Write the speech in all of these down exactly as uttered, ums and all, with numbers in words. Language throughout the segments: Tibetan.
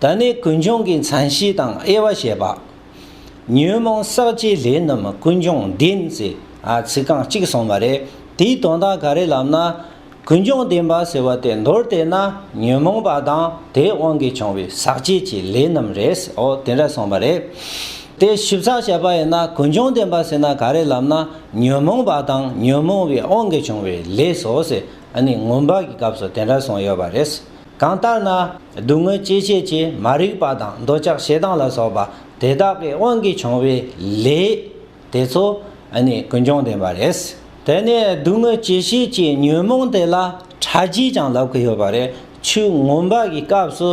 ད་ནི་ཀུན་འབྱུང་གི་མཚན་གཞི་དང་དབྱེ་བ་བཤད་པ། ཉོན་མོངས་ཟག་བཅས་ལས་རྣམས་ཀུན་འབྱུང་བདེན་ཟེར། ཨ། ཚིག་རྐང་གཅིག་གསུངས་པ་རེད། དེའི་དོན་དག་ག་རེ་ལབ་ན། ཀུན་འབྱུང་བདེན་པ་ཟེར་བ་དེ་མདོར་བསྟན་ན་ཉོན་མོངས་པ་དང་དེའི་དབང་གིས་བྱུང་བའི་ཟག་བཅས་ཀྱི་ལས་རྣམས་རེད། འོ་དེ་འདྲ་གསུངས་པ་རེད། དེ་ཞིབ་ཚགས་བྱས་པ་ཡིན་ན་ཀུན་འབྱུང་བདེན་པ་ཟེར་ན་ག་རེ་ལབ་ན། ཉོན་མོངས་པ་དང་ཉོན་མོངས་པའི་དབང་གིས་བྱུང་བའི་ལས་སོ་ཟེར། ཨ་ནི་མངོན་པ་གི་སྐབས་སུ་དེ་འདྲ་གསུངས་ཡོད་པ་རེད། གང་ལྟར་ན། སྡུག་བསྔལ་སྐྱེད་བྱེད་ཀྱི་མ་རིག་པ་དང་འདོད་ཆགས་ཞེ་སྡང་ལ་སོགས་པ་དེ་དག་གི་དབང་གིས་བྱུང་བའི་ལས་དེ་ཚོ་ཨ་ནི་ཀུན་འབྱུང་བདེན་པ་རེད། དེ་ནས་སྡུག་བསྔལ་སྐྱེད་བྱེད་ཀྱི་ཉོན་མོངས་དེ་ལ་ཕྲ་རྒྱས་ཀྱང་ལབ་ཀྱི་ཡོད་པ་རེད། ཆོས་མངོན་པ་གི་སྐབས་སུ་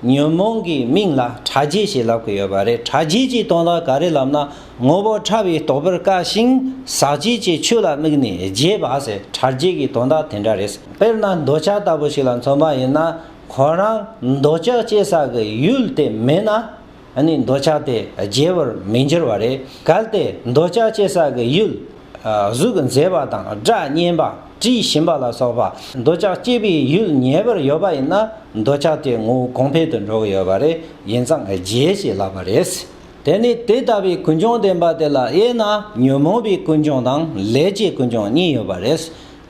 ཉོན་མོངས་ཀྱི་མིང་ལ་ཕྲ་རྒྱས་ཞེས་ལབ་ཀྱི་ཡོད་པ་རེད། ཕྲ་རྒྱས་ཀྱི་དོན་དག་ག་རེ་ལབ་ན། དངོས་པོ་ཕྲ་བའི་རྟོག་པར་དཀའ་ཞིང་ཟག་བཅས་ཀྱི་ཆོས་ལ་དམིགས་ནས་རྒྱས་པ་ཟེར། ཕྲ་རྒྱས་ཀྱི་དོན་དག་དེ་འདྲ་རེད། དཔེར་ན་འདོད་ཆགས་ལྟ་བུ་ཞིག་ལ་མཚོན་པ་ཡིན་ན། ཁོ་རང་འདོད་ཆགས་སྐྱེ་ས་གི་ཡུལ་དེ་མེད་ན། ཨ་ནི་འདོད་ཆགས་དེ་རྒྱས་པར་མི་འགྱུར་བ་རེད། གལ་ཏེ་འདོད་ཆགས་སྐྱེ་ས་གི་ཡུལ། ཨ། གཟུགས་མཛེས་པ་དང་སྒྲ་སྙན་པ། དྲི་ཞིམ་པ་ལ་སོགས་པ་འདོད་ཆགས་སྐྱེ་བའི་ཡུལ་ཉེ་བར་ཡོད་པ་ཡིན་ན། འདོད་ཆགས་དེ་ངོ་བོ་གོང་འཕེལ་དུ་འགྲོ་གི་ཡོད་པ་རེད། ཡིན་ཙང་རྒྱས་ཞེས་ལབ་པ་རེད། དེ་ནི་དེ་ལྟ་བུའི་ཀུན་འབྱུང་བདེན་པ་དེ་ལ་དབྱེ་ན་ཉོན་མོངས་པའི་ཀུན་འབྱུང་དང་ལས་ཀྱི་ཀུན་འབྱུང་གཉིས་ཡོད་པ་རེད།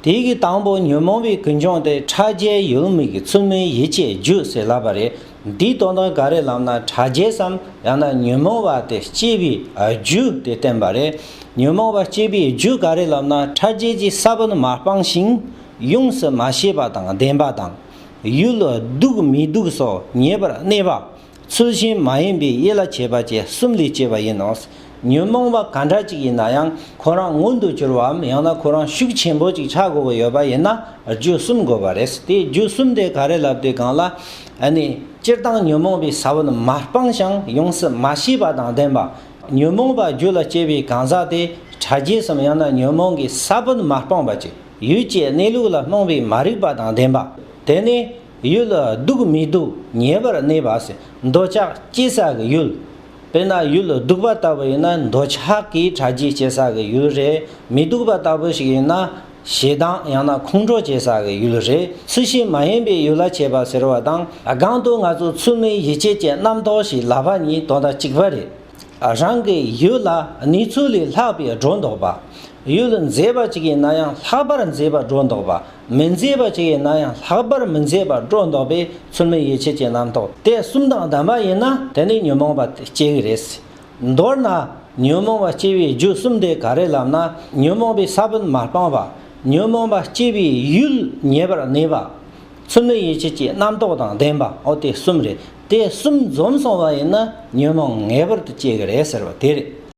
དེ་གི་དང་པོ་ཉོན་མོངས་པའི་ཀུན་འབྱུང་དེ་ཕྲ་རྒྱས་ཡུལ་དམིགས་ཚུལ་མིན་ཡིད་བྱེད་རྒྱུ་ཟེར་ལབ་པ་རེད། འདིའི་དོན་དག་ག་རེ་ལབ་ན། ཕྲ་རྒྱས་སམ་ཡང་ན་ཉོན་མོངས་པ་དེ་སྐྱེ་བའི་རྒྱུ་དེ་བསྟན་པ་རེད། ཉོན་མོངས་པ་སྐྱེ་བའི་རྒྱུ་ག་རེ་ལབ་ན། ཕྲ་རྒྱས་ཀྱི་ས་བོན་མ་སྤངས་ཤིང་ཡོངས་སུ་མ་ཤེས་པ་དང་ལྡན་པ་དང་། ཡུལ་སྡུག་མི་སྡུག་སོགས་ཉེ་བར་གནས་པ། ཚུལ་གཞན་མ་ཡིན་པའི་ཡིད་ལ་བྱེད་པ་བཅས་གསུམ་ལས་སྐྱེ་བ་ཡིན་ནོ། ཉོན་མོངས་པ་ག་འདྲ་ཅིག་ཡིན་ན་ཡང་ཁོ་རང་མངོན་དུ་གྱུར་བའམ་ཡང་ན་ཁོ་རང་ཤུགས་ཆེན་པོ་ཅིག་ཆགས་དགོས་ཀྱི་ཡོད་པ་ཡིན་ན་རྒྱུ་གསུམ་དགོས་པ་རེད། དེ་རྒྱུ་གསུམ་དེ་ག་རེ་ལབ་དུས་སྒང་ལ། ཨ་ནི་སྤྱིར་བཏང་ཉོན་མོངས་པའི་ས་བོན་མ་སྤངས་ཤིང་ཡོངས་སུ་མ་ཤེས་པ་དང་ལྡན་པ། ཉོན་མོངས་པ་རྒྱུད་ལ་སྐྱེ་བའི་གང་ཟག་དེ་ཕྲ་རྒྱས་སམ་ཡང་ན་ཉོན་མོངས་ཀྱི་ས་བོན་མ་སྤངས་པ་ཅིག་ཡུལ་གྱི་གནས་ལུགས་ལ་རྨོངས་པའི་མ་རིག་པ་དང་ལྡན་པ། དེ་ནི་ཡུལ་སྡུག་མི་སྡུག་ཉེ་བར་གནས་པ་ཟེར། འདོད་ཆགས་སྐྱེ་ས་གི་ཡུལ། དཔེར་ན་ཡུལ་སྡུག་པ་ལྟ་བུ་ཡིན་ན་འདོད་ཆགས་ཀྱི་ཕྲ་རྒྱས་སྐྱེ་ས་གི་ཡུལ་རེད། མི་སྡུག་པ་ལྟ་བུ་ཞིག་ཡིན་ན་ཞེ་སྡང་ཡང་ན་ཁོང་ཁྲོ་སྐྱེ་ས་གི་ཡུལ་རེད། ཚུལ་གཞན་མ་ཡིན་པའི་ཡུལ་ལ་བྱེད་པ་ཟེར་བ་དང་། སྒང་དུ་ང་ཚོ་ཚུལ་མིན་ཡིད་བྱེད་ཀྱི་རྣམ་རྟོག་ཞེས་ལབ་པ་གཉིས་དོན་དག་གཅིག་པ་རེད། རང་གི་ཡུལ་ལ་གནས་ཚུལ་ལས་ལྷག་པའི་སྒྲོ་འདོགས་པ། ཡུལ་མཛེས་པ་ཅིག་ཡིན་ན་ཡང་ལྷག་པར་མཛེས་པ་སྒྲོ་འདོགས་པ། མི་མཛེས་པ་ཅིག་ཡིན་ན་ཡང་ལྷག་པར་མི་མཛེས་པ་སྒྲོ་འདོགས་པའི་ཚུལ་མིན་ཡིད་བྱེད་ཀྱི་རྣམ་རྟོག་དེ་གསུམ་དང་ལྡན་པ་ཡིན་ན་དེ་ནི་ཉོན་མོངས་པ་སྐྱེ་གི་རེད། མདོར་ན་ཉོན་མོངས་པ་སྐྱེ་བའི་རྒྱུ་གསུམ་དེ་ག་རེ་ལབ་ན། ཉོན་མོངས་པའི་ས་བོན་མ་སྤངས་པ། ཉོན་མོངས་པ་སྐྱེ་བའི་ཡུལ་ཉེ་བར་གནས་པ། ཚུལ་མིན་ཡིད་བྱེད་ཀྱི་རྣམ་རྟོག་དང་ལྡན་པ། འོ་དེ་གསུམ་རེད། དེ་གསུམ་འཛོམས་སོང་བ་ཡིན་ན་ཉོན་མོངས་ངེས་པར་དུ་སྐྱེ་གི་རེད་ཟེར་བ་དེ་རེད།